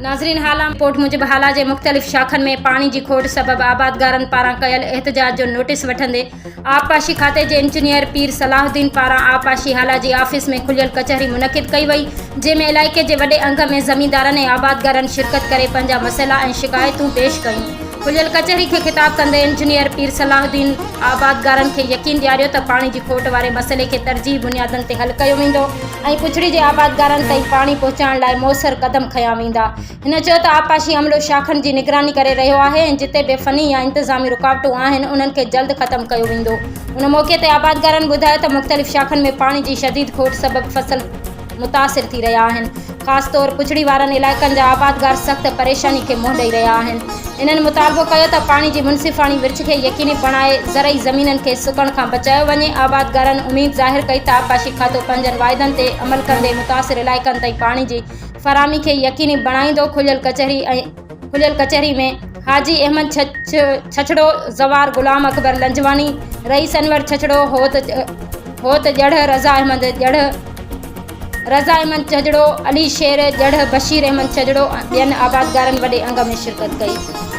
ناظرين هالا رپورٽ موجب هالا جي مختلف شاخن ۾ پاڻي جي کوٽ سبب آبادگارن پاران ڪيل احتجاج جو نوٽيس وٺندي آبپاشي کاتي جي انجنيئر پير صلاح الدين پاران آبپاشي هالا جي آفيس ۾ کليل ڪچهري منعقد ڪئي وئي جنهن ۾ علائقي جي وڏي انگ ۾ زميندارن ۽ آبادگارن شرڪت ڪري پنهنجا مسئلا ۽ شڪايتون پيش ڪيون. کليل ڪچهري کي خطاب ڪندي انجنيئر پير صلاح الدين آبادگارن کي يقين ڏياريو ته پاڻي جي کوٽ واري مسئلي کي ترجيحي بنيادن تي حل ڪيو ويندو ۽ پڇڙي جي آبادگارن تائين پاڻي پهچائڻ لاء موثر قدم کنيا ويندا. هن چيو ته آبپاشي عملو شاخن جي نگراني ڪري رهيو آهي ۽ جتي به فني يا انتظامي رڪاوٽون آهن انهن کي جلد ختم ڪيو ويندو. ان موقعي تي آبادگارن ٻڌايو ته مختلف شاخن ۾ پاڻي جي شديد کوٽ سبب فصل متاثر ٿي رهيا آهن، خاص طور پڇڙي وارن علائقن جا آبادگار سخت پريشاني کي منهن ڏئي رهيا آهن. هنن مطالبو ڪيو ته پاڻي جي منصفاڻي ورڇ کي يقيني بڻائي زرعي زمينن کي سڪڻ کان بچايو وڃي. آبادگارن اميد ظاهر ڪئي ته آبپاشي کاتو پنهنجن واعدن تي عمل ڪندي متاثر علائقن تائين پاڻي جي فراهمي کي يقيني بڻائيندو. کليل ڪچهري ۽ کليل ڪچهري ۾ حاجي احمد ڇڇڙو، زوار غلام اڪبر لنجواڻي، رئيس انور ڇڇڙو، هوت هوت ڄڙهه، رضا احمد ڄڙهه، رضا احمد ڇڄڙو، علي شير ڄڙهه، بشير احمد ڇڄڙو ۽ ٻين آبادگارن وڏي انگ ۾ شرڪت ڪئي.